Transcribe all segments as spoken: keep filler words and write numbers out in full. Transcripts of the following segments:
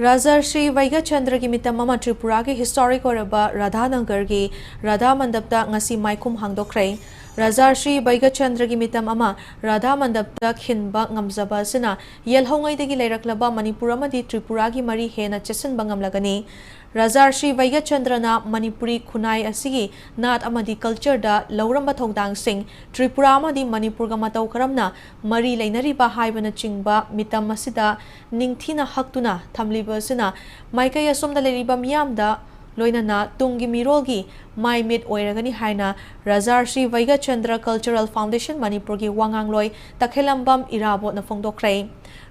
ꯔꯥꯖꯔꯁꯤ ꯕꯩꯒꯆꯟꯗ꯭ꯔꯒꯤ ꯃꯤꯇꯝ ꯑꯃ ꯇ꯭ꯔꯤꯄꯨꯔꯥꯒꯤ ꯍꯤꯁꯇꯣꯔꯤꯛ ꯑꯣꯏꯔꯕ ꯔꯥꯙꯥꯅꯒꯔꯒꯤ ꯔꯥꯙꯥ ꯃꯟꯗꯞꯇ ꯉꯁꯤ ꯃꯥꯏꯈꯨꯝ ꯍꯥꯡꯗꯣꯛꯈ꯭ꯔꯦ꯫ ꯔꯥꯖꯔꯁꯤ ꯕꯩꯒꯆꯟꯗ꯭ꯔꯒꯤ ꯃꯤꯇꯝ ꯑꯃ ꯔꯥꯙꯥ ꯃꯟꯗꯞꯇ ꯈꯤꯟꯕ ꯉꯝꯖꯕ ꯑꯁꯤꯅ ꯌꯦꯜꯍꯧꯉꯩꯗꯒꯤ ꯂꯩꯔꯛꯂꯕ ꯃꯅꯤꯄꯨꯔ ꯑꯃꯗꯤ ꯇ꯭ꯔꯤꯄꯨꯔꯥꯒꯤ ꯃꯔꯤ ꯍꯦꯟꯅ ꯆꯦꯠꯁꯤꯟꯕ ꯉꯝꯂꯒꯅꯤ꯫ ꯔꯥꯖꯥꯔꯁꯤ ꯕꯩꯒꯆꯟꯗ꯭ꯔꯅ ꯃꯅꯤꯄꯨꯔꯤ ꯈꯨꯟꯅꯥꯏ ꯑꯁꯤꯒꯤ ꯅꯥꯠ ꯑꯃꯗꯤ ꯀꯜꯆꯔꯗ ꯂꯧꯔꯝꯕ ꯊꯧꯗꯥꯡꯁꯤꯡ, ꯇ꯭ꯔꯤꯄꯨꯔꯥ ꯑꯃꯗꯤ ꯃꯅꯤꯄꯨꯔꯒ ꯃꯇꯧ ꯀꯔꯝꯅ ꯃꯔꯤ ꯂꯩꯅꯔꯤꯕ ꯍꯥꯏꯕꯅꯆꯤꯡꯕ ꯃꯤꯇꯝ ꯑꯁꯤꯗ ꯅꯤꯡꯊꯤꯅ ꯍꯛꯇꯨꯅ ꯊꯝꯂꯤꯕ ꯑꯁꯤꯅ ꯃꯥꯏꯀꯩ ꯑꯁꯣꯝꯗ ꯂꯩꯔꯤꯕ ꯃꯤꯌꯥꯝꯗ ꯂꯣꯏꯅꯅ ꯇꯨꯡꯒꯤ ꯃꯤꯔꯣꯜꯒꯤ ꯃꯥꯏ ꯃꯤꯠ ꯑꯣꯏꯔꯒꯅꯤ ꯍꯥꯏꯅ ꯔꯥꯖꯥꯔꯁꯤ ꯕꯩꯒꯆꯟꯗ꯭ꯔ ꯀꯜꯆꯔꯦꯜ ꯐꯥꯎꯟꯗꯦꯁꯟ ꯃꯅꯤꯄꯨꯔꯒꯤ ꯋꯥꯉꯥꯡꯂꯣꯏ ꯇꯈꯦꯂꯝꯕꯝ ꯏꯔꯥꯕꯣꯠꯅ ꯐꯣꯡꯗꯣꯛꯈ꯭ꯔꯦ꯫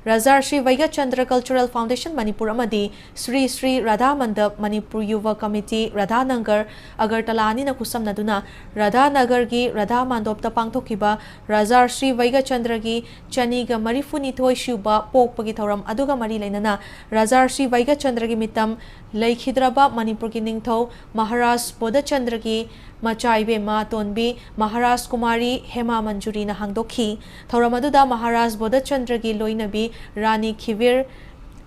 ꯔꯥꯖꯥꯔꯁꯤ ꯕꯩꯒꯆꯟꯗ꯭ꯔ ꯀꯜꯆꯔꯦꯜ ꯐꯥꯎꯟꯗꯦꯁꯟ ꯃꯅꯤꯄꯨꯔ ꯑꯃꯗꯤ ꯁ꯭ꯔꯤ ꯁ꯭ꯔꯤ ꯔꯥꯙꯥ ꯃꯟꯗꯞ ꯃꯅꯤꯄꯨꯔ ꯌꯨꯚ ꯀꯃꯤꯇꯤ ꯔꯥꯙꯥꯅꯒꯔ ꯑꯒꯔꯇꯂꯥ ꯑꯅꯤꯅ ꯈꯨꯠꯁꯝꯅꯗꯨꯅ ꯔꯥꯙꯥꯅꯒꯔꯒꯤ ꯔꯥꯙꯥ ꯃꯟꯗꯣꯞꯇ ꯄꯥꯡꯊꯣꯛꯈꯤꯕ ꯔꯥꯖꯥꯔꯁꯤ ꯕꯩꯒꯆꯟꯗ꯭ꯔꯒꯤ ꯆꯅꯤꯒ ꯃꯔꯤꯐꯨꯅꯤꯊꯣꯏ ꯁꯨꯕ ꯄꯣꯛꯄꯒꯤ ꯊꯧꯔꯝ ꯑꯗꯨꯒ ꯃꯔꯤ ꯂꯩꯅꯅ ꯔꯥꯖꯥꯔꯁꯤ ꯕꯩꯒꯆꯟꯗ꯭ꯔꯒꯤ ꯃꯤꯇꯝ ꯂꯩꯈꯤꯗ꯭ꯔꯕ ꯃꯅꯤꯄꯨꯔꯒꯤ ꯅꯤꯡꯊꯧ ꯃꯍꯥꯔꯥꯖ ꯕꯣꯙꯆꯟꯗ꯭ꯔꯒꯤ ꯃꯆꯥ ꯏꯕꯦꯝꯃ ꯑꯇꯣꯟꯕꯤ ꯃꯍꯥꯔꯥꯖ ꯀꯨꯃꯥꯔꯤ ꯍꯦꯃꯥ ꯃꯟꯖꯨꯔꯤꯅ ꯍꯥꯡꯗꯣꯛꯈꯤ꯫ ꯊꯧꯔꯝ ꯑꯗꯨꯗ ꯃꯍꯥꯔꯥꯖ ꯕꯣꯙꯆꯟꯗ꯭ꯔꯒꯤ ꯂꯣꯏꯅꯕꯤ ꯔꯥꯅꯤ ꯈꯤꯕꯤꯔ,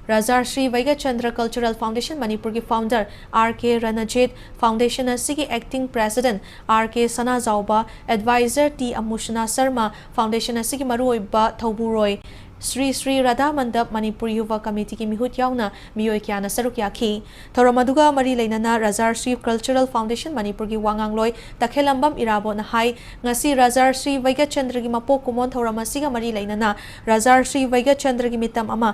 ꯔꯥꯖꯥꯔꯁꯤ ꯕꯩꯒꯆꯟꯗ꯭ꯔ ꯀꯜꯆꯔꯦꯜ ꯐꯥꯎꯟꯗꯦꯁꯟ ꯃꯅꯤꯄꯨꯔꯒꯤ ꯐꯥꯎꯟꯗꯔ ꯑꯥꯔ ꯀꯦ ꯔꯅꯖꯤꯠ, ꯐꯥꯎꯟꯗꯦꯁꯟ ꯑꯁꯤꯒꯤ ꯑꯦꯛꯇꯤꯡ ꯄ꯭ꯔꯦꯁꯤꯗꯦꯟꯠ ꯑꯥꯔ ꯀꯦ ꯁꯅꯥꯖꯥꯎꯕ, ꯑꯦꯗꯚꯥꯏꯖꯔ ꯇꯤ ꯑꯃꯨꯁꯅꯥ ꯁꯔꯃ, ꯐꯥꯎꯟꯗꯦꯁꯟ ꯑꯁꯤꯒꯤ ꯃꯔꯨꯑꯣꯏꯕ ꯊꯧꯕꯨꯔꯣꯏ ꯁ꯭ꯔꯤ ꯁ꯭ꯔꯤ ꯔꯥꯙꯥ ꯃꯟꯗꯞ ꯃꯅꯤꯄꯨꯔ ꯌꯨꯚ ꯀꯃꯤꯇꯤꯒꯤ ꯃꯤꯍꯨꯠ ꯌꯥꯎꯅ ꯃꯤꯑꯣꯏ ꯀꯌꯥꯅ ꯁꯔꯨꯛ ꯌꯥꯈꯤ꯫ ꯊꯧꯔꯝ ꯑꯗꯨꯒ ꯃꯔꯤ ꯂꯩꯅꯅ ꯔꯥꯖꯥꯔꯁꯤ ꯀꯜꯆꯔꯦꯜ ꯐꯥꯎꯟꯗꯦꯁꯟ ꯃꯅꯤꯄꯨꯔꯒꯤ ꯋꯥꯉꯥꯡꯂꯣꯏ ꯇꯈꯦꯂꯝꯕꯝ ꯏꯔꯥꯕꯣꯠꯅ ꯍꯥꯏ, ꯉꯁꯤ ꯔꯥꯖꯥꯔꯁꯤ ꯕꯩꯒꯆꯟꯗ꯭ꯔꯒꯤ ꯃꯄꯣꯛ ꯀꯨꯝꯑꯣꯟ ꯊꯧꯔꯝ ꯑꯁꯤꯒ ꯃꯔꯤ ꯂꯩꯅꯅ ꯔꯥꯖꯥꯔꯁꯤ ꯕꯩꯒꯆꯟꯗ꯭ꯔꯒꯤ ꯃꯤꯇꯝ ꯑꯃ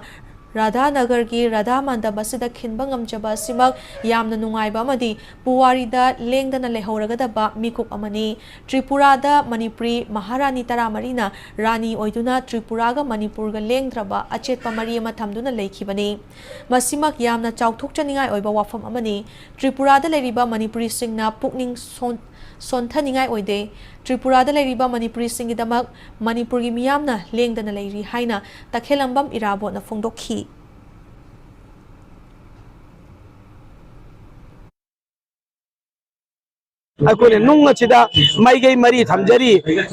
ꯔꯥꯙꯥꯅꯒꯔꯒꯤ ꯔꯥꯙꯥ ꯃꯟꯗꯞ ꯑꯁꯤꯗ ꯈꯤꯟꯕ ꯉꯝꯖꯕ ꯑꯁꯤꯃꯛ ꯌꯥꯝꯅ ꯅꯨꯡꯉꯥꯏꯕ ꯑꯃꯗꯤ ꯄꯨꯋꯥꯔꯤꯗ ꯂꯦꯡꯗꯅ ꯂꯩꯍꯧꯔꯒꯗꯕ ꯃꯤꯀꯨꯞ ꯑꯃꯅꯤ꯫ ꯇ꯭ꯔꯤꯄꯨꯔꯥꯗ ꯃꯅꯤꯄꯨꯔꯤ ꯃꯍꯥꯔꯥꯅꯤ ꯇꯔꯥꯃꯔꯤꯅ ꯔꯥꯅꯤ ꯑꯣꯏꯗꯨꯅ ꯇ꯭ꯔꯤꯄꯨꯔꯥꯒ ꯃꯅꯤꯄꯨꯔꯒ ꯂꯦꯡꯗ꯭ꯔꯕ ꯑꯆꯦꯠꯄ ꯃꯔꯤ ꯑꯃ ꯊꯝꯗꯨꯅ ꯂꯩꯈꯤꯕꯅꯤ꯫ ꯃꯁꯤꯃꯛ ꯌꯥꯝꯅ ꯆꯥꯎꯊꯣꯛꯆꯅꯤꯡꯉꯥꯏ ꯑꯣꯏꯕ ꯋꯥꯐꯝ ꯑꯃꯅꯤ꯫ ꯇ꯭ꯔꯤꯄꯨꯔꯥꯗ ꯂꯩꯔꯤꯕ ꯃꯅꯤꯄꯨꯔꯤꯁꯤꯡꯅ ꯄꯨꯛꯅꯤꯡ ꯁꯣꯟ-, ꯁꯣꯟꯊꯅꯤꯡꯉꯥꯏ ꯑꯣꯏꯗꯦ꯫ ꯇ꯭ꯔꯤꯄꯨꯔꯥꯗ ꯂꯩꯔꯤꯕ ꯃꯅꯤꯄꯨꯔꯤꯁꯤꯡꯒꯤꯗꯃꯛ ꯃꯅꯤꯄꯨꯔꯒꯤ ꯃꯤꯌꯥꯝꯅ ꯂꯦꯡꯗꯅ ꯂꯩꯔꯤ ꯍꯥꯏꯅ ꯇꯈꯦꯂꯝꯕꯝ ꯏꯔꯥꯕꯣꯠꯅ ꯐꯣꯡꯗꯣꯛꯈꯤ꯫ ꯑꯩꯈꯣꯏꯅ ꯅꯨꯡ ꯑꯁꯤꯗ ꯃꯥꯏꯀꯩ ꯃꯔꯤ ꯊꯝꯖꯔꯤ꯫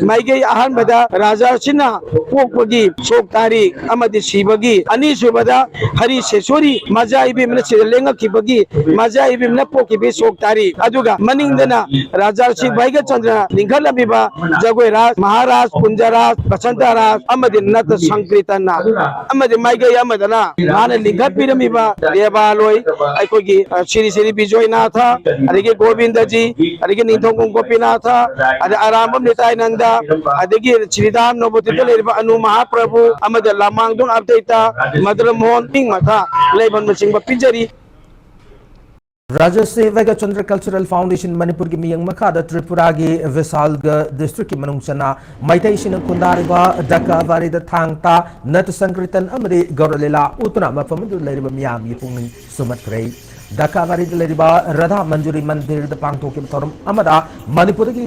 ꯃꯥꯏꯀꯩ ꯑꯍꯥꯟꯕꯗ ꯔꯥꯖꯥꯁꯤꯅ ꯄꯣꯛꯄꯒꯤ ꯁꯣꯛ ꯇꯥꯔꯤ ꯑꯃꯗꯤ ꯁꯤꯕꯒꯤ, ꯑꯅꯤꯁꯨꯕꯗ ꯍꯔꯤ ꯁꯦꯁꯣꯔꯤ ꯃꯖꯥ ꯏꯕꯦꯝꯃꯅ ꯁꯤꯗ ꯂꯦꯡꯉꯛꯈꯤꯕꯒꯤ ꯃꯖꯥ ꯏꯕꯦꯝꯃꯅ ꯄꯣꯛꯈꯤꯕꯒꯤ ꯁꯣꯛ ꯇꯥꯔꯤ꯫ ꯑꯗꯨꯒ ꯃꯅꯤꯡꯗꯅ ꯔꯥꯖꯥ ꯁ꯭ꯔꯤ ꯚꯩꯒꯆꯟꯗ꯭ꯔꯅ ꯂꯤꯡꯈꯠꯂꯝꯃꯤꯕ ꯖꯒꯣꯏ ꯔꯥꯖ, ꯃꯍꯥꯔꯥꯖ, ꯀꯨꯟꯖ ꯔꯥꯖ, ꯕꯁꯟꯇ ꯔꯥꯖ ꯑꯃꯗꯤ ꯅꯠꯇ ꯁꯪꯀ꯭ꯔꯤꯇꯟꯅ ꯑꯃꯗꯤ ꯃꯥꯏꯀꯩ ꯑꯃꯗꯅ ꯃꯥꯅ ꯂꯤꯡꯈꯠꯄꯤꯔꯝꯃꯤꯕ ꯗꯦꯕꯥꯂꯣꯏ, ꯑꯩꯈꯣꯏꯒꯤ, ꯑ, ꯁ꯭ꯔꯤ ꯁ꯭ꯔꯤ ꯕꯤꯖꯣꯏꯅꯥꯊ, ꯑꯗꯒꯤ ꯒꯣꯕꯤꯟꯗꯖꯤ, ꯑꯗꯒꯤ ꯅꯤꯡꯊꯧꯈꯣꯡ ꯒꯣꯄꯤꯅꯥꯊ, ꯑꯗꯩ ꯑꯔꯥꯝꯕꯝ ꯅꯤꯇꯥꯏꯅꯟꯗ, ꯑꯗꯒꯤ ꯁ꯭ꯔꯤꯗꯥꯝ ꯅꯣꯕꯣꯗꯤꯞꯇ ꯂꯩꯔꯤꯕ ꯑꯅꯨ ꯃꯍꯥꯄ꯭ꯔꯚꯨ ꯑꯃꯗꯤ ꯂꯃꯥꯡꯗꯣꯡ ꯑꯞꯗꯩꯇ, ꯃꯗ꯭ꯔ ꯃꯣꯍꯟ, ꯄꯤꯡ ꯃꯊꯥ, ꯂꯩꯕꯟꯕꯆꯤꯡꯕ ꯄꯤꯖꯔꯤ꯫ ꯔꯥꯖꯁ꯭ꯔꯤ ꯚꯩꯒꯆꯟꯗ꯭ꯔ ꯀꯜꯆꯔꯦꯜ ꯐꯥꯎꯟꯗꯦꯁꯟ ꯃꯅꯤꯄꯨꯔꯒꯤ ꯃꯤꯠꯌꯦꯡ ꯃꯈꯥꯗ ꯇ꯭ꯔꯤꯄꯨꯔꯥꯒꯤ ꯚꯤꯁꯥꯜꯒ ꯗꯤꯁꯇ꯭ꯔꯤꯛꯀꯤ ꯃꯅꯨꯡ ꯆꯟꯅ ꯃꯩꯇꯩꯁꯤꯡꯅ ꯈꯨꯟꯗꯥꯔꯤꯕ ꯗꯀꯥꯕꯥꯔꯤꯗ ꯊꯥꯡ ꯇꯥ, ꯅꯠꯇ ꯁꯪꯀ꯭ꯔꯤꯇꯟ ꯑꯃꯗꯤ ꯒꯧꯔ ꯂꯤꯂꯥ ꯎꯠꯇꯨꯅ ꯃꯐꯝ ꯑꯗꯨꯗ ꯂꯩꯔꯤꯕ ꯃꯤꯌꯥꯝꯒꯤ ꯄꯨꯛꯅꯤꯡ ꯁꯨꯝꯍꯠꯈ꯭ꯔꯦ꯫ ꯗꯀꯥꯕꯥꯔꯤꯗ ꯂꯩꯔꯤꯕ ꯔꯥꯙꯥ ꯃꯟꯖꯨꯔꯤ ꯃꯟꯗꯤꯔꯗ ꯄꯥꯡꯊꯣꯛꯈꯤꯕ ꯊꯧꯔꯝ ꯑꯃꯗ ꯃꯅꯤꯄꯨꯔꯗꯒꯤ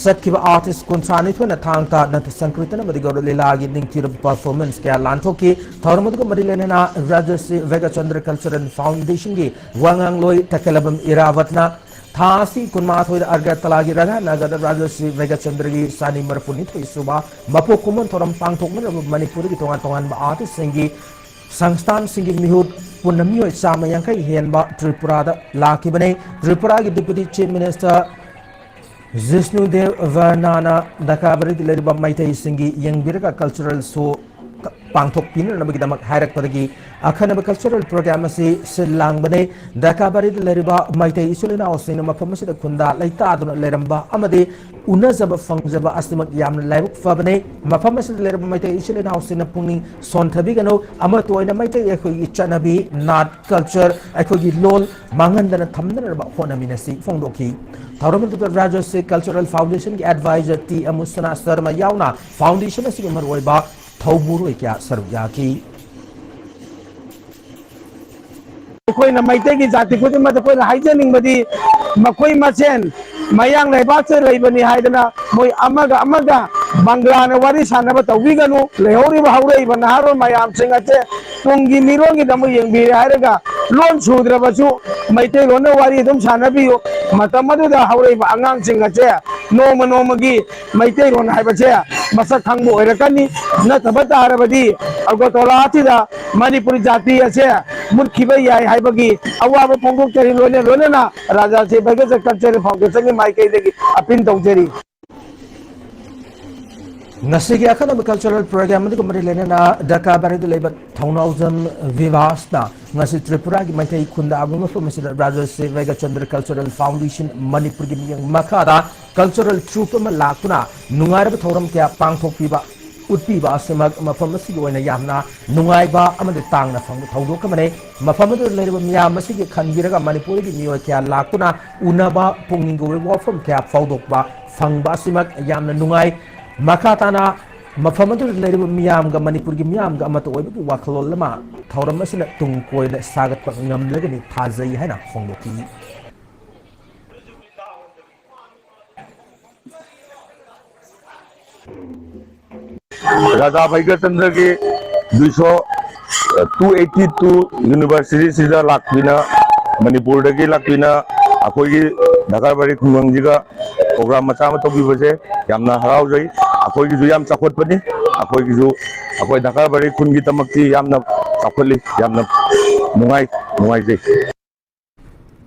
ꯆꯠꯈꯤꯕ ꯑꯥꯔꯇꯤꯁ ꯀꯨꯟꯊ꯭ꯔꯥ ꯅꯤꯊꯣꯏꯅ ꯊꯥꯡ ꯇꯥ, ꯅꯠꯇ ꯁꯪꯀ꯭ꯔꯤꯇꯟ ꯑꯃꯗꯤ ꯒꯧꯔ ꯂꯤꯂꯥꯒꯤ ꯅꯤꯡꯊꯤꯔꯕ ꯄꯔꯐꯣꯔꯃꯦꯟꯁ ꯀꯌꯥ ꯂꯥꯟꯊꯣꯛꯈꯤ꯫ ꯊꯧꯔꯝ ꯑꯗꯨꯒ ꯃꯔꯤ ꯂꯩꯅꯅ ꯔꯥꯖꯁ꯭ꯔꯤ ꯚꯩꯒꯆꯟꯗ꯭ꯔ ꯀꯜꯆꯔꯦꯜ ꯐꯥꯎꯟꯗꯦꯁꯟꯒꯤ ꯋꯥꯉꯥꯡꯂꯣꯏ ꯇꯀꯦꯂꯕꯝ ꯏꯔꯥꯕꯠꯅ ꯊꯥ ꯑꯁꯤ ꯀꯨꯟꯃꯥꯊꯣꯏꯗ ꯑꯒꯔꯇꯂꯥꯒꯤ ꯔꯥꯙꯥꯅꯒꯔꯗ ꯔꯥꯖꯁ꯭ꯔꯤ ꯚꯩꯒꯆꯟꯗ꯭ꯔꯒꯤ ꯆꯅꯤ ꯃꯔꯤꯐꯨꯅꯤꯊꯣꯏ ꯁꯨꯕ ꯃꯄꯣꯛ ꯀꯨꯝꯑꯣꯟ ꯊꯧꯔꯝ ꯄꯥꯡꯊꯣꯛꯅꯅꯕ ꯃꯅꯤꯄꯨꯔꯗꯒꯤ ꯇꯣꯉꯥꯟ ꯇꯣꯉꯥꯟꯕ ꯑꯥꯔꯇꯤꯁꯁꯤꯡꯒꯤ ꯁꯪꯁꯊꯥꯟꯁꯤꯡꯒꯤ ꯃꯤꯍꯨꯠ ꯄꯨꯟꯅ ꯃꯤꯑꯣꯏ ꯆꯥꯝꯃ ꯌꯥꯡꯈꯩ ꯍꯦꯟꯕ ꯇ꯭ꯔꯤꯄꯨꯔꯥꯗ ꯂꯥꯛꯈꯤꯕꯅꯤ꯫ ꯇ꯭ꯔꯤꯄꯨꯔꯥꯒꯤ ꯗꯤꯄ꯭ꯌꯨꯇꯤ ꯆꯤꯐ ꯃꯤꯅꯤꯁꯇꯔ ꯖꯤꯁꯅꯨ ꯗꯦꯕ ꯕꯔꯅꯥꯅ ꯗꯀꯥꯕꯔꯤꯗ ꯂꯩꯔꯤꯕ ꯃꯩꯇꯩꯁꯤꯡꯒꯤ ꯌꯦꯡꯕꯤꯔꯒ ꯀꯜꯆꯔꯦꯜ ꯁꯣ ꯄꯥꯡꯊꯣꯛꯄꯤꯅꯅꯕꯒꯤꯗꯃꯛ ꯍꯥꯏꯔꯛꯄꯗꯒꯤ ꯑꯈꯟꯅꯕ ꯀꯜꯆꯔꯦꯜ ꯄ꯭ꯔꯣꯒ꯭ꯔꯥꯝ ꯑꯁꯤ ꯁꯤꯜ ꯂꯥꯡꯕꯅꯤ꯫ ꯗꯀꯥꯕꯔꯤꯗ ꯂꯩꯔꯤꯕ ꯃꯩꯇꯩ ꯏꯆꯤꯜ ꯏꯅꯥꯎꯁꯤꯡꯅ ꯃꯐꯝ ꯑꯁꯤꯗ ꯈꯨꯟꯗꯥ ꯂꯩꯇꯥꯗꯨꯅ ꯂꯩꯔꯝꯕ ꯑꯃꯗꯤ ꯎꯅꯖꯕ ꯐꯪꯖꯕ ꯑꯁꯤꯃꯛ ꯌꯥꯝꯅ ꯂꯥꯏꯕꯛ ꯐꯕꯅꯤ꯫ ꯃꯐꯝ ꯑꯁꯤꯗ ꯂꯩꯔꯕ ꯃꯩꯇꯩ ꯏꯆꯤꯜ ꯏꯅꯥꯎꯁꯤꯡꯅ ꯄꯨꯛꯅꯤꯡ ꯁꯣꯟꯊꯕꯤꯒꯅꯨ꯫ ꯑꯃꯠꯇ ꯑꯣꯏꯅ ꯃꯩꯇꯩ ꯑꯩꯈꯣꯏꯒꯤ ꯆꯠꯅꯕꯤ, ꯅꯥꯠ, ꯀꯜꯆꯔ, ꯑꯩꯈꯣꯏꯒꯤ ꯂꯣꯜ ꯃꯥꯡꯍꯟꯗꯅ ꯊꯝꯅꯅꯕ ꯍꯣꯠꯅꯃꯤꯟꯅꯁꯤ ꯐꯣꯡꯗꯣꯛꯈꯤ꯫ ꯊꯧꯔꯝ ꯑꯗꯨꯗ Rajshri cultural ꯐꯥꯎꯟꯗꯦꯁꯟꯒꯤ adviser T ꯑꯃꯨꯁꯅꯥ Sharma ꯌꯥꯎꯅ ꯐꯥꯎꯟꯗꯦꯁꯟ ꯑꯁꯤꯒꯤ ꯃꯔꯨꯑꯣꯏꯕ ꯊꯧꯕꯨꯔꯣꯏ ꯀꯌꯥ ꯁꯔꯨꯛ ꯌꯥꯈꯤ꯫ ꯑꯩꯈꯣꯏꯅ ꯃꯩꯇꯩꯒꯤ ꯖꯥꯇꯤ ꯈꯨꯗꯤꯡꯃꯛꯇ ꯑꯩꯈꯣꯏꯅ ꯍꯥꯏꯖꯅꯤꯡꯕꯗꯤ, ꯃꯈꯣꯏ ꯃꯁꯦꯟ ꯃꯌꯥꯡ ꯂꯩꯕꯥꯛꯇ ꯂꯩꯕꯅꯤ ꯍꯥꯏꯗꯅ ꯃꯣꯏ ꯑꯃꯒ ꯑꯃꯒ ꯕꯪꯒ꯭ꯂꯥꯅ ꯋꯥꯔꯤ ꯁꯥꯟꯅꯕ ꯇꯧꯕꯤꯒꯅꯨ꯫ ꯂꯩꯍꯧꯔꯤꯕ ꯍꯧꯔꯛꯏꯕ ꯅꯍꯥꯔꯣꯜ ꯃꯌꯥꯝꯁꯤꯡ ꯑꯁꯦ ꯇꯨꯡꯒꯤ ꯃꯤꯔꯣꯜꯒꯤꯗꯃꯛ ꯌꯦꯡꯕꯤꯔꯦ ꯍꯥꯏꯔꯒ ꯂꯣꯟ ꯁꯨꯗ꯭ꯔꯕꯁꯨ ꯃꯩꯇꯩꯂꯣꯟꯗ ꯋꯥꯔꯤ ꯑꯗꯨꯝ ꯁꯥꯟꯅꯕꯤꯌꯨ꯫ ꯃꯇꯝ ꯑꯗꯨꯗ ꯍꯧꯔꯛꯏꯕ ꯑꯉꯥꯡꯁꯤꯡ ꯑꯁꯦ ꯅꯣꯡꯃ ꯅꯣꯡꯃꯒꯤ ꯃꯩꯇꯩꯂꯣꯟ ꯍꯥꯏꯕꯁꯦ ꯃꯁꯛ ꯈꯪꯕ ꯑꯣꯏꯔꯛꯀꯅꯤ꯫ ꯅꯠꯇꯕ ꯇꯥꯔꯕꯗꯤ ꯑꯒꯔꯇꯂꯥ ꯑꯁꯤꯗ ꯃꯅꯤꯄꯨꯔꯤ ꯖꯥꯇꯤ ꯑꯁꯦ ꯃꯨꯠꯈꯤꯕ ꯌꯥꯏ ꯍꯥꯏꯕꯒꯤ ꯑꯋꯥꯕ ꯐꯣꯡꯗꯣꯛꯆꯔꯤ꯫ ꯂꯣꯏꯅ ꯂꯣꯏꯅꯅ ꯔꯥꯖꯥ ꯁ꯭ꯔꯤ ꯚꯩꯒ꯭ꯌꯆꯟꯗ꯭ꯔ Cultural Foundation ꯒꯤ ꯃꯥꯏꯀꯩꯗꯒꯤ ꯑꯄꯤꯜ ꯇꯧꯖꯔꯤ꯫ ꯉꯁꯤꯒꯤ ꯑꯈꯟꯅꯕ cultural program ꯑꯗꯨꯒ ꯃꯔꯤ ꯂꯩꯅꯅ ꯗꯔꯀꯥꯔ ꯕꯥꯔꯤꯗ ꯂꯩꯕ ꯊꯧꯅꯥꯎꯖꯝ ꯕꯤꯕꯥꯁꯅ ꯉꯁꯤ ꯇ꯭ꯔꯤꯄꯨꯔꯥꯒꯤ ꯃꯩꯇꯩ ꯈꯨꯟꯗꯥꯕ ꯃꯐꯝ ꯑꯁꯤꯗ ꯔꯥꯖꯥ ꯁ꯭ꯔꯤ ꯚꯩꯒ꯭ꯌꯆꯟꯗ꯭ꯔ Cultural Foundation ꯃꯅꯤꯄꯨꯔꯒꯤ ꯃꯤꯠꯌꯦꯡ ꯃꯈꯥꯗ cultural troupe ꯑꯃ ꯂꯥꯛꯇꯨꯅ ꯅꯨꯡꯉꯥꯏꯔꯕ ꯊꯧꯔꯝ ꯀꯌꯥ ꯄꯥꯡꯊꯣꯛꯄꯤꯕ ꯎꯠꯄꯤꯕ ꯑꯁꯤꯃꯛ ꯃꯐꯝ ꯑꯁꯤꯒꯤ ꯑꯣꯏꯅ ꯌꯥꯝꯅ ꯅꯨꯡꯉꯥꯏꯕ ꯑꯃꯗꯤ ꯇꯥꯡꯅ ꯐꯪꯕ ꯊꯧꯗꯣꯛ ꯑꯃꯅꯤ꯫ ꯃꯐꯝ ꯑꯗꯨꯗ ꯂꯩꯔꯤꯕ ꯃꯤꯌꯥꯝ ꯑꯁꯤꯒꯤ ꯈꯟꯕꯤꯔꯒ ꯃꯅꯤꯄꯨꯔꯒꯤ ꯃꯤꯑꯣꯏ ꯀꯌꯥ ꯂꯥꯛꯇꯨꯅ ꯎꯅꯕ, ꯄꯨꯛꯅꯤꯡꯒꯤ ꯑꯣꯏꯕ ꯋꯥꯐꯝ ꯀꯌꯥ ꯐꯥꯎꯗꯣꯛꯄ ꯐꯪꯕ ꯑꯁꯤꯃꯛ ꯌꯥꯝꯅ ꯅꯨꯡꯉꯥꯏ꯫ ꯃꯈꯥ ꯇꯥꯅ ꯃꯐꯝ ꯑꯗꯨꯗ ꯂꯩꯔꯤꯕ ꯃꯤꯌꯥꯝꯒ ꯃꯅꯤꯄꯨꯔꯒꯤ ꯃꯤꯌꯥꯝꯒ ꯑꯃꯠꯇ ꯑꯣꯏꯕꯒꯤ ꯋꯥꯈꯜꯂꯣꯟ ꯑꯃ ꯊꯧꯔꯝ ꯑꯁꯤꯅ ꯇꯨꯡ ꯀꯣꯏꯅ ꯁꯥꯒꯠꯄ ꯉꯝꯂꯒꯅꯤ ꯊꯥꯖꯩ ꯍꯥꯏꯅ ꯐꯣꯡꯗꯣꯛꯈꯤ꯫ ꯔꯥꯖꯥ ꯚꯩꯒ꯭ꯌꯆꯟꯗ꯭ꯔꯒꯤ ꯗꯨꯏꯁꯣ ꯇꯨ ꯑꯩꯠꯇꯤ ꯇꯨ ꯌꯨꯅꯤꯚꯔꯁꯤꯇꯤꯁꯤꯗ ꯂꯥꯛꯇꯨꯅ, ꯃꯅꯤꯄꯨꯔꯗꯒꯤ ꯂꯥꯛꯇꯨꯅ ꯑꯩꯈꯣꯏꯒꯤ ꯗꯔꯀꯥꯔ ꯕꯥꯔꯤ ꯈꯨꯡꯒꯪꯁꯤꯒ program ꯃꯆꯥ ꯑꯃ ꯇꯧꯕꯤꯕꯁꯦ ꯌꯥꯝꯅ ꯍꯔꯥꯎꯖꯩ꯫ ꯑꯩꯈꯣꯏꯒꯤꯁꯨ ꯌꯥꯝ ꯆꯥꯎꯈꯠꯄꯅꯤ꯫ ꯑꯩꯈꯣꯏꯒꯤꯁꯨ, ꯑꯩꯈꯣꯏ ꯗꯔꯀꯥꯔ ꯕꯥꯔꯤ ꯈꯨꯟꯒꯤꯗꯃꯛꯇꯤ ꯌꯥꯝꯅ ꯆꯥꯎꯈꯠꯂꯤ, ꯌꯥꯝꯅ ꯅꯨꯡꯉꯥꯏ, ꯅꯨꯡꯉꯥꯏꯖꯩ꯫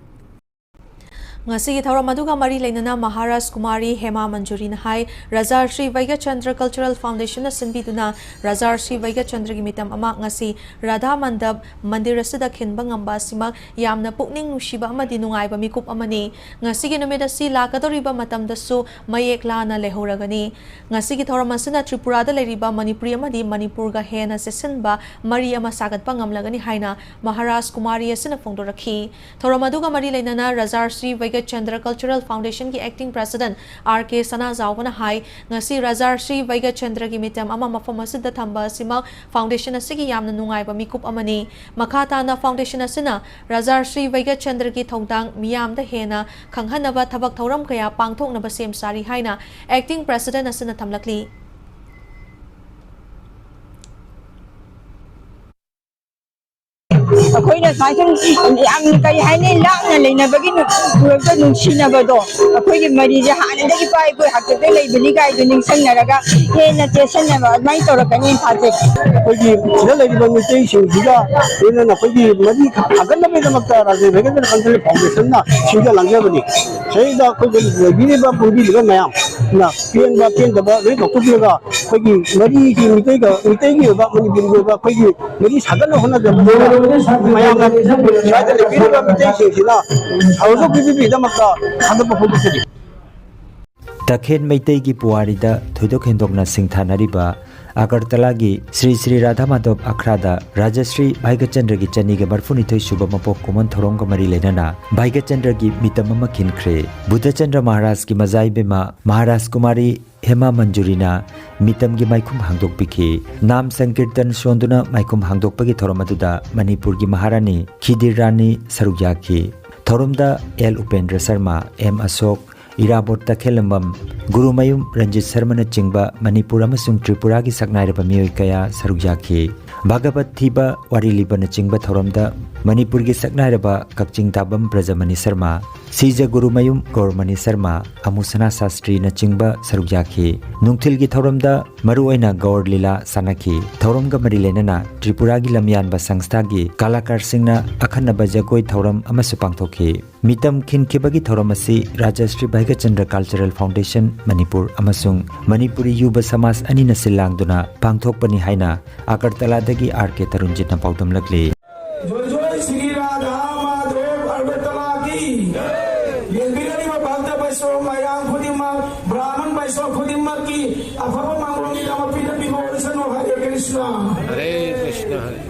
ꯉꯁꯤꯒꯤ ꯊꯧꯔꯝ ꯑꯗꯨꯒ ꯃꯔꯤ ꯂꯩꯅꯅ ꯃꯍꯥꯔꯥꯖ ꯀꯨꯃꯥꯔꯤ ꯍꯦꯃꯥ ꯃꯟꯖꯨꯔꯤꯅ ꯍꯥꯏ, ꯔꯥꯖꯥ ꯁ꯭ꯔꯤ ꯚꯩꯒ꯭ꯌꯆꯟꯗ꯭ꯔ Cultural Foundation ꯅ ꯁꯤꯟꯕꯤꯗꯨꯅ ꯔꯥꯖꯥ ꯁ꯭ꯔꯤ ꯚꯩꯒ꯭ꯌꯆꯟꯗ꯭ꯔꯒꯤ ꯃꯤꯇꯝ ꯑꯃ ꯉꯁꯤ ꯔꯥꯙꯥ ꯃꯟꯗꯞ ꯃꯟꯗꯤꯔ ꯑꯁꯤꯗ ꯈꯤꯟꯕ ꯉꯝꯕ ꯑꯁꯤꯃꯛ ꯌꯥꯝꯅ ꯄꯨꯛꯅꯤꯡ ꯅꯨꯡꯁꯤꯕ ꯑꯃꯗꯤ ꯅꯨꯡꯉꯥꯏꯕ ꯃꯤꯀꯨꯞ ꯑꯃꯅꯤ꯫ ꯉꯁꯤꯒꯤ ꯅꯨꯃꯤꯠ ꯑꯁꯤ ꯂꯥꯛꯀꯗꯧꯔꯤꯕ ꯃꯇꯝꯗꯁꯨ ꯃꯌꯦꯛ ꯂꯥꯅ ꯂꯩꯍꯧꯔꯒꯅꯤ꯫ ꯉꯁꯤꯒꯤ ꯊꯧꯔꯝ ꯑꯁꯤꯅ ꯇ꯭ꯔꯤꯄꯨꯔꯥꯗ ꯂꯩꯔꯤꯕ ꯃꯅꯤꯄꯨꯔꯤ ꯑꯃꯗꯤ ꯃꯅꯤꯄꯨꯔꯒ ꯍꯦꯟꯅ ꯆꯦꯠꯁꯤꯟꯕ ꯃꯔꯤ ꯑꯃ ꯁꯥꯒꯠꯄ ꯉꯝꯂꯒꯅꯤ ꯍꯥꯏꯅ ꯃꯍꯥꯔꯥꯖ ꯀꯨꯃꯥꯔꯤ ꯑꯁꯤꯅ ꯐꯣꯡꯗꯣꯔꯛꯈꯤ꯫ ꯊꯧꯔꯝ ꯑꯗꯨꯒ ꯃꯔꯤ ꯂꯩꯅꯅ ꯔꯥꯖꯥ ꯁ꯭ꯔꯤ ꯚꯩꯒ꯭ꯌꯆꯟꯗ꯭ꯔ Cultural Foundation ꯒꯤ Acting President ꯑꯥꯔ ꯀꯦ ꯁꯅꯥꯖꯥꯎꯕꯅ ꯍꯥꯏ, ꯉꯁꯤ ꯔꯥꯖꯥ ꯁ꯭ꯔꯤ ꯚꯩꯒ꯭ꯌꯆꯟꯗ꯭ꯔꯒꯤ ꯃꯤꯇꯝ ꯑꯃ ꯃꯐꯝ ꯑꯁꯤꯗ ꯊꯝꯕ ꯑꯁꯤꯃꯛ foundation ꯑꯁꯤꯒꯤ ꯌꯥꯝꯅ ꯅꯨꯡꯉꯥꯏꯕ ꯃꯤꯀꯨꯞ ꯑꯃꯅꯤ꯫ ꯃꯈꯥ ꯇꯥꯅ foundation ꯑꯁꯤꯅ ꯔꯥꯖꯥ ꯁ꯭ꯔꯤ ꯚꯩꯒ꯭ꯌꯆꯟꯗ꯭ꯔꯒꯤ ꯊꯧꯗꯥꯡ ꯃꯤꯌꯥꯝꯗ ꯍꯦꯟꯅ ꯈꯪꯍꯟꯅꯕ ꯊꯕꯛ ꯊꯧꯔꯝ ꯀꯌꯥ ꯄꯥꯡꯊꯣꯛꯅꯕ ꯁꯦꯝ ꯁꯥꯔꯤ ꯍꯥꯏꯅ Acting President ꯑꯁꯤꯅ ꯊꯝꯂꯛꯂꯤ꯫ ꯑꯩꯈꯣꯏꯅ ꯁꯨꯃꯥꯏꯅ ꯁꯨꯝ ꯌꯥꯝ, ꯀꯔꯤ ꯍꯥꯏꯅꯤ, ꯂꯥꯞꯅ ꯂꯩꯅꯕꯒꯤ ꯅꯨ-, ꯅꯨꯡꯁꯤꯅꯕꯗꯣ, ꯑꯩꯈꯣꯏꯒꯤ ꯃꯔꯤꯁꯦ ꯍꯥꯟꯅꯗꯒꯤ ꯏꯄꯥ ꯏꯄꯨ ꯍꯥꯛꯇꯛꯇ ꯂꯩꯕꯅꯤ ꯀꯥꯏꯗꯣ ꯅꯤꯡꯁꯤꯡꯅꯔꯒ ꯍꯦꯟꯅ ꯆꯦꯠꯁꯟꯅꯕ ꯑꯗꯨꯃꯥꯏꯅ ꯇꯧꯔꯛꯀꯅꯤ ꯊꯥꯖꯩ꯫ ꯑꯩꯈꯣꯏꯒꯤ ꯁꯤꯗ ꯂꯩꯔꯤꯕ ꯃꯤꯇꯩꯁꯤꯡꯁꯤꯒ ꯂꯣꯏꯅꯅ ꯑꯩꯈꯣꯏꯒꯤ ꯃꯔꯤ ꯐꯒꯠꯅꯕꯒꯤꯗꯃꯛꯇ ꯔꯥꯖꯦꯟꯗ꯭ꯔ ꯀꯜꯆꯔꯦꯜ ꯐꯥꯎꯟꯗꯦꯁꯟꯅ ꯁꯤꯟꯖ ꯂꯥꯡꯖꯕꯅꯤ꯫ ꯁꯤꯗꯩꯗ ꯑꯩꯈꯣꯏꯒꯤ ꯂꯩꯕꯤꯔꯤꯕ ꯄꯨꯟꯕꯤꯔꯤꯕ ꯃꯌꯥꯝꯅ ꯄꯦꯟꯕ ꯄꯦꯟꯗꯕ ꯂꯣꯏ ꯂꯧꯊꯣꯛꯄꯤꯔꯒ ꯑꯩꯈꯣꯏꯒꯤ ꯃꯔꯤꯒꯤ ꯃꯤꯇꯩꯒ, ꯃꯤꯇꯩꯒꯤ ꯑꯣꯏꯕ, ꯃꯅꯤꯄꯨꯔꯒꯤ ꯑꯣꯏꯕ ꯑꯩꯈꯣꯏꯒꯤ ꯃꯔꯤ ꯁꯥꯒꯠꯅ ꯍꯣꯠꯅꯖꯕꯗ ꯃꯌꯥꯝꯅ ꯁ꯭ꯋꯥꯏꯗ ꯂꯩꯕꯤꯔꯤꯕ ꯃꯤꯇꯩꯁꯤꯡꯁꯤꯅ ꯁꯍꯖꯣꯒ ꯄꯤꯕꯤꯕꯒꯤꯗꯃꯛꯇ ꯊꯥꯒꯠꯄ ꯐꯣꯡꯗꯣꯛꯆꯔꯤ꯫ ꯇꯈꯦꯜ ꯃꯩꯇꯩꯒꯤ ꯄꯨꯋꯥꯔꯤꯗ ꯊꯣꯏꯗꯣꯛ ꯍꯦꯟꯗꯣꯛꯅ ꯁꯤꯡꯊꯥꯅꯔꯤꯕ ꯑꯒꯔꯇꯂꯥꯒꯤ ꯁ꯭ꯔꯤ ꯁ꯭ꯔꯤ ꯔꯥꯙꯥ ꯃꯥꯙꯕ ꯑꯈ꯭ꯔꯥꯗ ꯔꯥꯖꯁ꯭ꯔꯤ ꯚꯥꯏꯒꯆꯟꯗ꯭ꯔꯒꯤ ꯆꯅꯤꯒ ꯃꯔꯐꯨꯅꯤꯊꯣꯏ ꯁꯨꯕ ꯃꯄꯣꯛ ꯀꯨꯝꯑꯣꯟ ꯊꯧꯔꯝꯒ ꯃꯔꯤ ꯂꯩꯅꯅ ꯚꯥꯏꯒꯆꯟꯗ꯭ꯔꯒꯤ ꯃꯤꯇꯝ ꯑꯃ ꯈꯤꯟꯈ꯭ꯔꯦ꯫ ꯕꯨꯙꯆꯟꯗ꯭ꯔ ꯃꯍꯥꯔꯥꯖꯀꯤ ꯃꯖꯥ ꯏꯕꯦꯝꯃ ꯃꯍꯥꯔꯥꯖ ꯀꯨꯃꯥꯔꯤ ꯍꯦꯃꯥ ꯃꯟꯖꯨꯔꯤꯅ ꯃꯤꯇꯝꯒꯤ ꯃꯥꯏꯈꯨꯝ ꯍꯥꯡꯗꯣꯛꯄꯤꯈꯤ꯫ ꯅꯥꯝ ꯁꯪꯀꯤꯔꯇꯟ ꯁꯣꯟꯗꯨꯅ ꯃꯥꯏꯈꯨꯝ ꯍꯥꯡꯗꯣꯛꯄꯒꯤ ꯊꯧꯔꯝ ꯑꯗꯨꯗ ꯃꯅꯤꯄꯨꯔꯒꯤ ꯃꯍꯥꯔꯥꯅꯤ ꯈꯤꯗꯤꯔ ꯔꯥꯅꯤ ꯁꯔꯨꯛ ꯌꯥꯈꯤ꯫ ꯊꯧꯔꯝꯗ ꯑꯦꯜ ꯎꯄꯦꯟꯗ꯭ꯔ ꯁꯔꯃ, ꯑꯦꯝ ꯑꯁꯣꯛ, ꯏꯔꯥꯕꯣꯠ ꯇꯈꯦꯜꯂꯝꯕꯝ, ꯒꯨꯔꯨꯃꯌꯨꯝ ꯔꯟꯖꯤꯠ ꯁꯔꯃꯅꯆꯤꯡꯕ ꯃꯅꯤꯄꯨꯔ ꯑꯃꯁꯨꯡ ꯇ꯭ꯔꯤꯄꯨꯔꯥꯒꯤ ꯁꯛꯅꯥꯏꯔꯕ ꯃꯤꯑꯣꯏ ꯀꯌꯥ ꯁꯔꯨꯛ ꯌꯥꯈꯤ꯫ ꯚꯥꯒꯕꯠ ꯊꯤꯕ, ꯋꯥꯔꯤ ꯂꯤꯕꯅꯆꯤꯡꯕ ꯊꯧꯔꯝꯗ ꯃꯅꯤꯄꯨꯔꯒꯤ ꯁꯛꯅꯥꯏꯔꯕ ꯀꯛꯆꯤꯡ ꯇꯥꯕꯝ ꯕ꯭ꯔꯖꯃꯅꯤ ꯁꯔꯃ, ꯁꯤꯖ ꯒꯨꯔꯨꯃꯌꯨꯝ ꯒꯧꯔꯃꯅꯤ ꯁꯔꯃ, ꯑꯃꯨꯁꯅꯥ ꯁꯥꯁꯇ꯭ꯔꯤꯅꯆꯤꯡꯕ ꯁꯔꯨꯛ ꯌꯥꯈꯤ꯫ ꯅꯨꯡꯊꯤꯜꯒꯤ ꯊꯧꯔꯝꯗ ꯃꯔꯨꯑꯣꯏꯅ ꯒꯧꯔ ꯂꯤꯂꯥ ꯁꯥꯟꯅꯈꯤ꯫ ꯊꯧꯔꯝꯒ ꯃꯔꯤ ꯂꯩꯅꯅ ꯇ꯭ꯔꯤꯄꯨꯔꯥꯒꯤ ꯂꯝꯌꯥꯟꯕ ꯁꯪꯁꯊꯥꯒꯤ ꯀꯂꯥꯀꯥꯔꯁꯤꯡꯅ ꯑꯈꯟꯅꯕ ꯖꯒꯣꯏ ꯊꯧꯔꯝ ꯑꯃꯁꯨ ꯄꯥꯡꯊꯣꯛꯈꯤ꯫ ꯃꯤꯇꯝ ꯈꯤꯟꯈꯤꯕꯒꯤ ꯊꯧꯔꯝ ꯑꯁꯤ ꯔꯥꯖꯁ꯭ꯔꯤ ꯚꯥꯏꯒꯆꯟꯗ꯭ꯔ ꯀꯜꯆꯔꯦꯜ ꯐꯥꯎꯟꯗꯦꯁꯟ ꯃꯅꯤꯄꯨꯔ ꯑꯃꯁꯨꯡ ꯃꯅꯤꯄꯨꯔꯤ ꯌꯨꯕ ꯁꯃꯥꯖ ꯑꯅꯤꯅ ꯁꯤꯜ ꯂꯥꯡꯗꯨꯅ ꯄꯥꯡꯊꯣꯛꯄꯅꯤ ꯍꯥꯏꯅ ꯑꯒꯔꯇꯂꯥꯗꯒꯤ ꯑꯥꯔ ꯀꯦ ꯇꯔꯨꯟꯖꯤꯠꯅ ꯄꯥꯎꯗꯝꯂꯛꯂꯤ꯫ ꯖꯣꯏ ꯖꯣꯏ ꯁ꯭ꯔꯤ ꯔꯥꯙꯥ ꯃꯥꯙꯣ ꯑꯒꯔꯇꯂꯥ ꯀꯤ꯫ ꯌꯦꯡꯕꯤꯔꯤꯕ ꯚꯛꯇ ꯕꯩꯁꯅꯕ ꯃꯌꯥꯝ ꯈꯨꯗꯤꯡꯃꯛ, ꯕ꯭ꯔꯥꯍꯃꯟ ꯕꯩꯁꯅꯕ ꯈꯨꯗꯤꯡꯃꯛꯀꯤ ꯑꯐꯕ ꯃꯪꯒꯣꯜꯒꯤꯗꯃꯛ ꯄꯤꯕꯤꯌꯨ ꯑꯣꯏꯁꯅꯨ꯫ ꯍꯔꯦ ꯀ꯭ꯔꯤꯁꯅ꯫ ꯍꯔꯦ ꯀ꯭ꯔꯤꯁꯅ, ꯍꯔꯦ꯫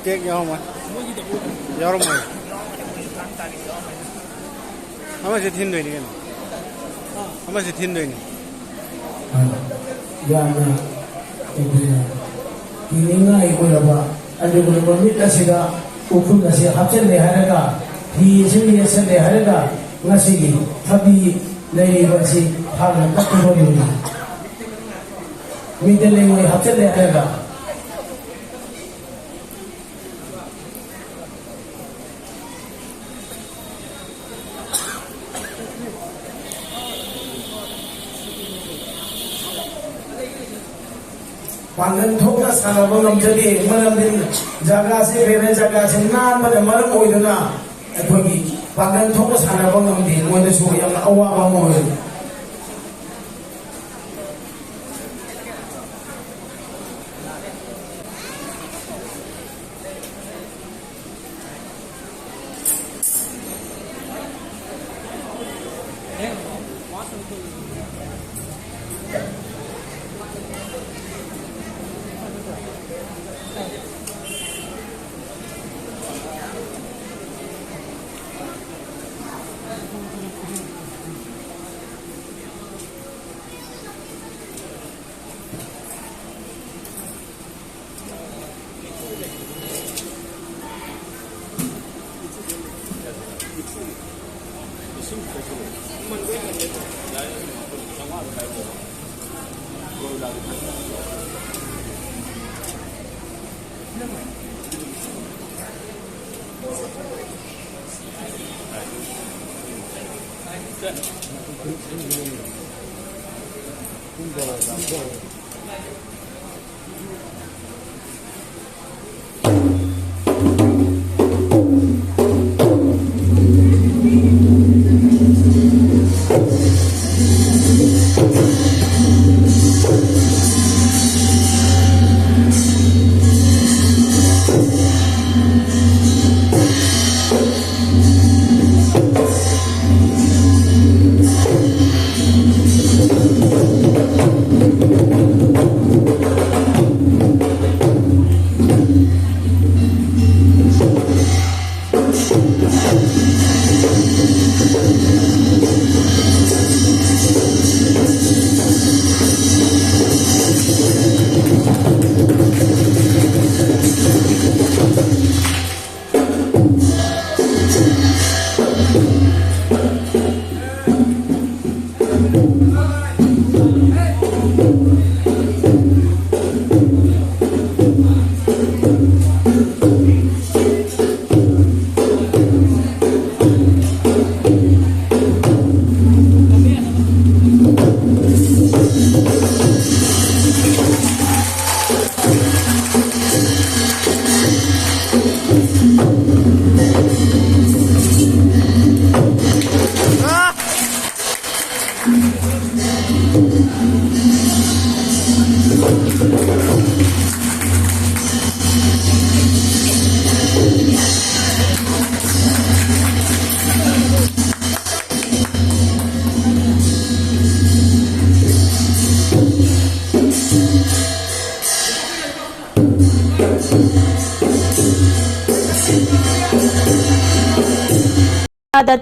ꯇꯦꯛ ꯌꯥꯎꯔꯝꯃꯣꯏ꯫ ꯌꯥꯎꯔꯝꯃꯣꯏ꯫ ꯑꯃꯁꯦ ꯊꯤꯟꯗꯣꯏꯅꯤ ꯀꯩꯅꯣ꯫ ꯑꯃꯁꯦ ꯊꯤꯟꯗꯣꯏꯅꯤ꯫ ꯌꯥꯝꯅ ꯑꯩꯈꯣꯏꯅ ꯀꯤꯅꯤꯡꯉꯥꯏ ꯑꯣꯏꯔꯕ, ꯑꯗꯨꯒ ꯅꯨꯃꯤꯠ ꯑꯁꯤꯗ ꯎꯈ꯭ꯔꯨꯜ ꯑꯁꯤ ꯍꯥꯞꯆꯤꯜꯂꯦ ꯍꯥꯏꯔꯒ, ꯐꯤ ꯑꯁꯤ ꯌꯦꯠꯁꯜꯂꯦ ꯍꯥꯏꯔꯒ, ꯉꯁꯤꯒꯤ ꯊꯕꯤ ꯂꯩꯔꯤꯕ ꯑꯁꯤ ꯍꯥꯟꯅ ꯀꯛꯈꯤꯕ ꯅꯨꯃꯤꯠꯅꯤ꯫ ꯃꯤꯗ ꯂꯩꯉꯣꯏ ꯍꯥꯞꯆꯤꯜꯂꯦ ꯍꯥꯏꯔꯒ꯫ ꯄꯥꯡꯒꯜ ꯊꯣꯛꯅ ꯁꯥꯟꯅꯕ ꯉꯝꯖꯗꯦ, ꯃꯔꯝꯗꯤ ꯖꯒꯥꯁꯤ, ꯐꯦꯚꯔ ꯖꯒꯥꯁꯤ ꯅꯥꯟꯕꯅ ꯃꯔꯝ ꯑꯣꯏꯗꯨꯅ ꯑꯩꯈꯣꯏꯒꯤ ꯄꯥꯡꯒꯜ ꯊꯣꯛꯅ ꯁꯥꯟꯅꯕ ꯉꯝꯗꯦ, ꯃꯣꯏꯗꯁꯨ ꯌꯥꯝꯅ ꯑꯋꯥꯕ ꯑꯃ ꯑꯣꯏꯔꯦ꯫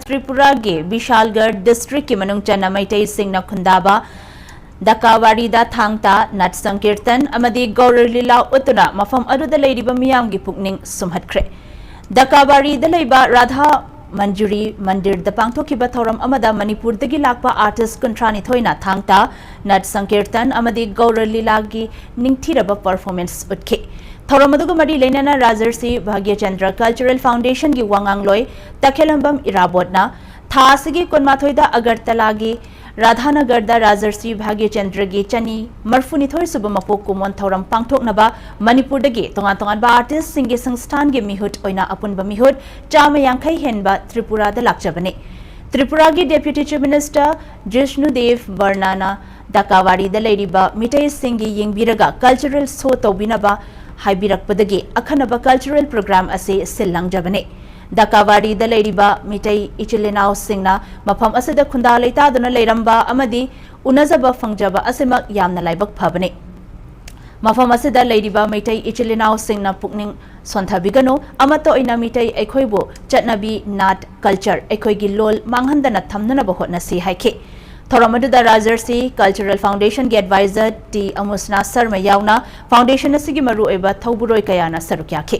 ꯇ꯭ꯔꯤꯄꯨꯔꯥꯒꯤ ꯕꯤꯁꯥꯜꯒꯔ ꯗꯤꯁꯇ꯭ꯔꯤꯛꯀꯤ ꯃꯅꯨꯡ ꯆꯟꯅ ꯃꯩꯇꯩꯁꯤꯡꯅ ꯈꯨꯟꯗꯥꯕ ꯗꯀꯥꯋꯥꯔꯤꯗ ꯊꯥꯡ ꯇꯥ, ꯅꯥꯠ ꯁꯪꯀꯤꯔꯇꯟ ꯑꯃꯗꯤ ꯒꯧꯔ ꯂꯤꯂꯥ ꯎꯠꯇꯨꯅ ꯃꯐꯝ ꯑꯗꯨꯗ ꯂꯩꯔꯤꯕ ꯃꯤꯌꯥꯝꯒꯤ ꯄꯨꯛꯅꯤꯡ ꯁꯨꯝꯍꯠꯈ꯭ꯔꯦ꯫ ꯗꯀꯥꯋꯥꯔꯤꯗ ꯂꯩꯕ ꯔꯥꯙꯥ ꯃꯟꯖꯨꯔꯤ ꯃꯟꯗꯤꯔꯗ ꯄꯥꯡꯊꯣꯛꯈꯤꯕ ꯊꯧꯔꯝ ꯑꯃꯗ ꯃꯅꯤꯄꯨꯔꯗꯒꯤ ꯂꯥꯛꯄ ꯑꯥꯔꯇꯤꯁ ꯀꯨꯟꯊ꯭ꯔꯥꯅꯤꯊꯣꯏꯅ ꯊꯥꯡ ꯇꯥ, ꯅꯥꯠ ꯁꯪꯀꯤꯔꯇꯟ ꯑꯃꯗꯤ ꯒꯧꯔ ꯂꯤꯂꯥꯒꯤ ꯅꯤꯡꯊꯤꯔꯕ ꯄꯔꯐꯣꯔꯃꯦꯟꯁ ꯎꯠꯈꯤ꯫ ꯊꯧꯔꯝ ꯑꯗꯨꯒ ꯃꯔꯤ ꯂꯩꯅꯅ ꯔꯥꯖꯔꯁꯤ ꯚꯥꯒ꯭ꯌꯆꯟꯗ꯭ꯔ ꯀꯜꯆꯔꯦꯜ ꯐꯥꯎꯟꯗꯦꯁꯟꯒꯤ ꯋꯥꯉꯥꯡꯂꯣꯏ ꯇꯈꯦꯜꯂꯝꯕꯝ ꯏꯔꯥꯕꯣꯠꯅ ꯊꯥ ꯑꯁꯤꯒꯤ ꯀꯨꯟꯃꯥꯊꯣꯏꯗ ꯑꯒꯔꯇꯂꯥꯒꯤ ꯔꯥꯙꯥꯅꯒꯔꯗ ꯔꯥꯖꯔꯁꯤ ꯚꯥꯒ꯭ꯌꯆꯟꯗ꯭ꯔꯒꯤ ꯆꯅꯤ ꯃꯔꯐꯨꯅꯤꯊꯣꯏ ꯁꯨꯕ ꯃꯄꯣꯛ ꯀꯨꯝꯑꯣꯟ ꯊꯧꯔꯝ ꯄꯥꯡꯊꯣꯛꯅꯕ ꯃꯅꯤꯄꯨꯔꯗꯒꯤ ꯇꯣꯉꯥꯟ ꯇꯣꯉꯥꯟꯕ ꯑꯥꯔꯇꯤꯁꯁꯤꯡꯒꯤ ꯁꯪꯁꯊꯥꯟꯒꯤ ꯃꯤꯍꯨꯠ ꯑꯣꯏꯅ ꯑꯄꯨꯟꯕ ꯃꯤꯍꯨꯠ ꯆꯥꯝꯃ ꯌꯥꯡꯈꯩ ꯍꯦꯟꯕ ꯇ꯭ꯔꯤꯄꯨꯔꯥꯗ ꯂꯥꯛꯆꯕꯅꯤ꯫ ꯇ꯭ꯔꯤꯄꯨꯔꯥꯒꯤ ꯗꯦꯄ꯭ꯌꯨꯇꯤ ꯆꯤꯐ ꯃꯤꯅꯤꯁꯇꯔ ꯖꯤꯁꯅꯨꯗꯦꯕ ꯕꯔꯅꯥꯅ ꯗꯀꯥꯋꯥꯔꯤꯗ ꯂꯩꯔꯤꯕ ꯃꯤꯇꯩꯁꯤꯡꯒꯤ ꯌꯦꯡꯕꯤꯔꯒ ꯀꯜꯆꯔꯦꯜ ꯁꯣ ꯇꯧꯕꯤꯅꯕ ꯍꯥꯏꯕꯤꯔꯛꯄꯗꯒꯤ ꯑꯈꯟꯅꯕ ꯀꯜꯆꯔꯦꯜ ꯄ꯭ꯔꯣꯒ꯭ꯔꯥꯝ ꯑꯁꯤ ꯁꯤꯜ ꯂꯥꯡꯖꯕꯅꯤ꯫ ꯗꯀꯥꯋꯥꯔꯤꯗ ꯂꯩꯔꯤꯕ ꯃꯤꯇꯩ ꯏꯆꯤꯜ ꯏꯅꯥꯎꯁꯤꯡꯅ ꯃꯐꯝ ꯑꯁꯤꯗ ꯈꯨꯟꯗꯥ ꯂꯩꯇꯥꯗꯨꯅ ꯂꯩꯔꯝꯕ ꯑꯃꯗꯤ ꯎꯅꯖꯕ ꯐꯪꯖꯕ ꯑꯁꯤꯃꯛ ꯌꯥꯝꯅ ꯂꯥꯏꯕꯛ ꯐꯕꯅꯤ꯫ ꯃꯐꯝ ꯑꯁꯤꯗ ꯂꯩꯔꯤꯕ ꯃꯩꯇꯩ ꯏꯆꯤꯜ ꯏꯅꯥꯎꯁꯤꯡꯅ ꯄꯨꯛꯅꯤꯡ ꯁꯣꯟꯊꯕꯤꯒꯅꯨ, ꯑꯃꯠꯇ ꯑꯣꯏꯅ ꯃꯤꯇꯩ ꯑꯩꯈꯣꯏꯕꯨ ꯆꯠꯅꯕꯤ, ꯅꯥꯠ, ꯀꯜꯆꯔ, ꯑꯩꯈꯣꯏꯒꯤ ꯂꯣꯜ ꯃꯥꯡꯍꯟꯗꯅ ꯊꯝꯅꯅꯕ ꯍꯣꯠꯅꯁꯤ ꯍꯥꯏꯈꯤ꯫ ꯊꯧꯔꯝ ꯑꯗꯨꯗ ꯔꯥꯖꯔꯁꯤ ꯀꯜꯆꯔꯦꯜ ꯐꯥꯎꯟꯗꯦꯁꯟꯒꯤ ꯑꯦꯗꯚꯥꯏꯖꯔ ꯇꯤ ꯑꯃꯨꯁꯅꯥ ꯁꯔꯃ ꯌꯥꯎꯅ ꯐꯥꯎꯟꯗꯦꯁꯟ ꯑꯁꯤꯒꯤ ꯃꯔꯨꯑꯣꯏꯕ ꯊꯧꯕꯨꯔꯣꯏ ꯀꯌꯥꯅ ꯁꯔꯨꯛ ꯌꯥꯈꯤ꯫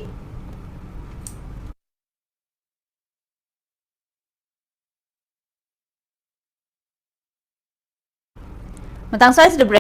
ꯃꯇꯥꯡ ꯁ꯭ꯋꯥꯏꯁꯤꯗ ꯕ꯭ꯔꯦꯛ꯫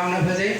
ꯌꯥꯝꯅ ꯐꯖꯩ꯫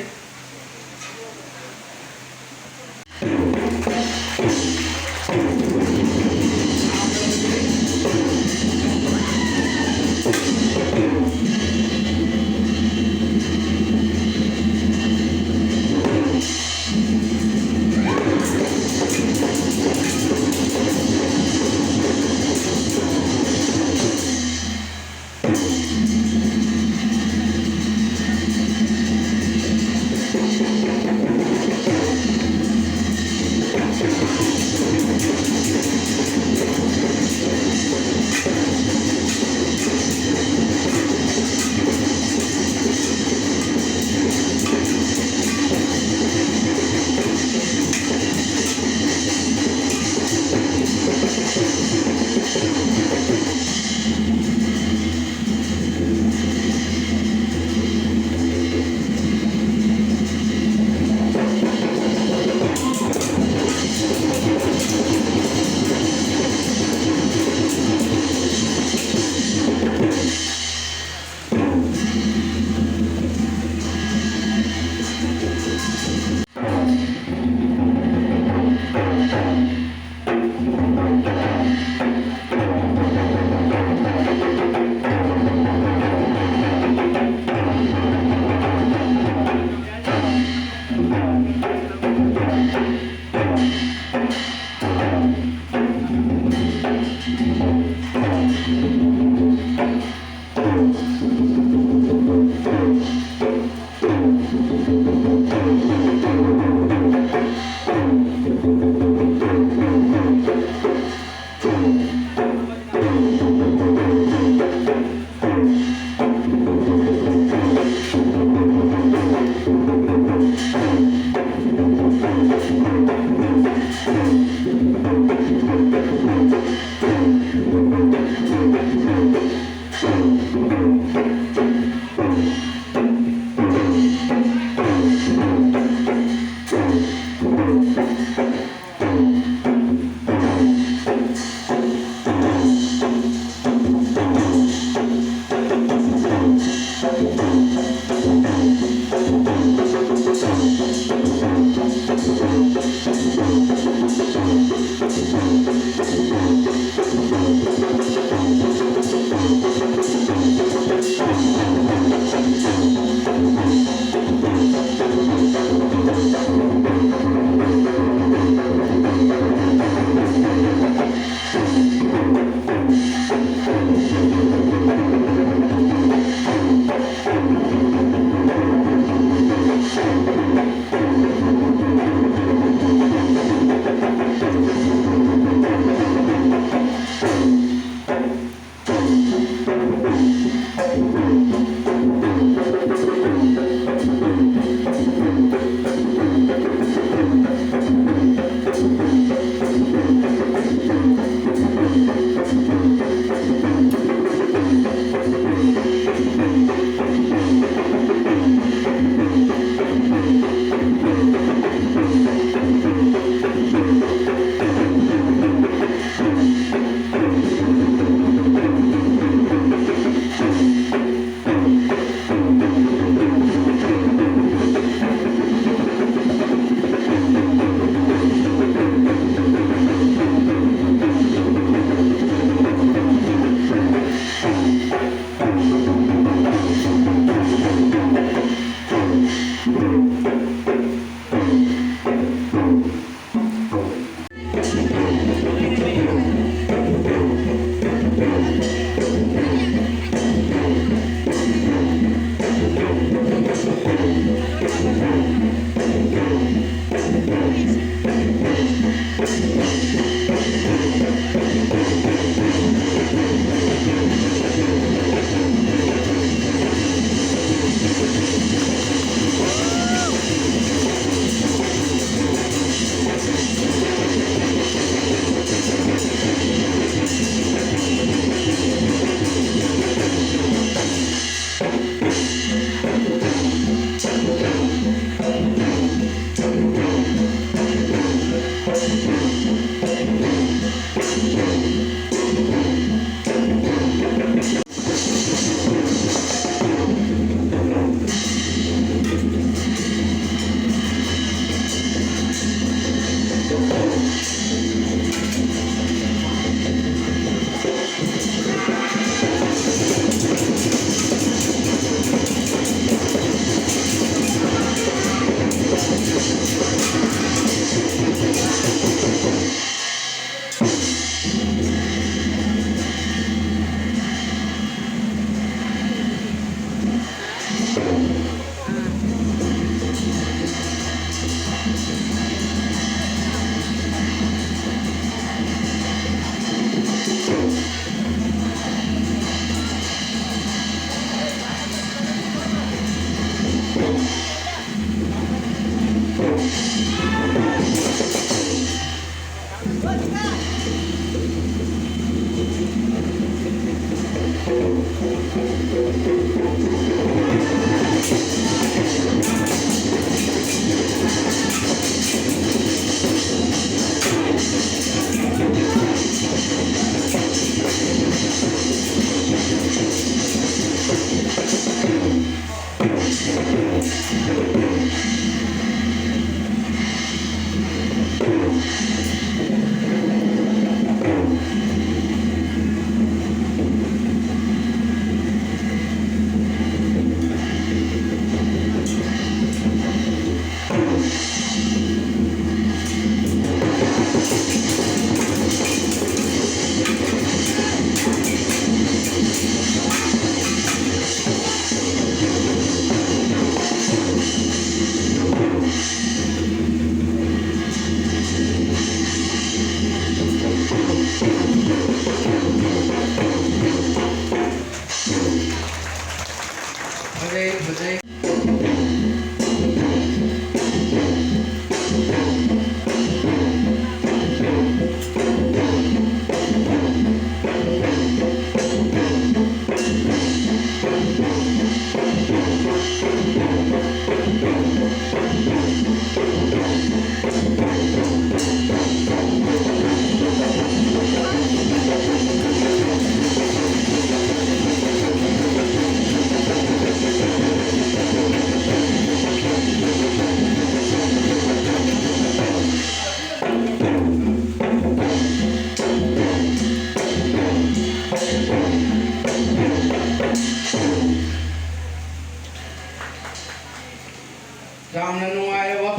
ꯌꯥꯝꯅ ꯅꯨꯡꯉꯥꯏꯔꯕ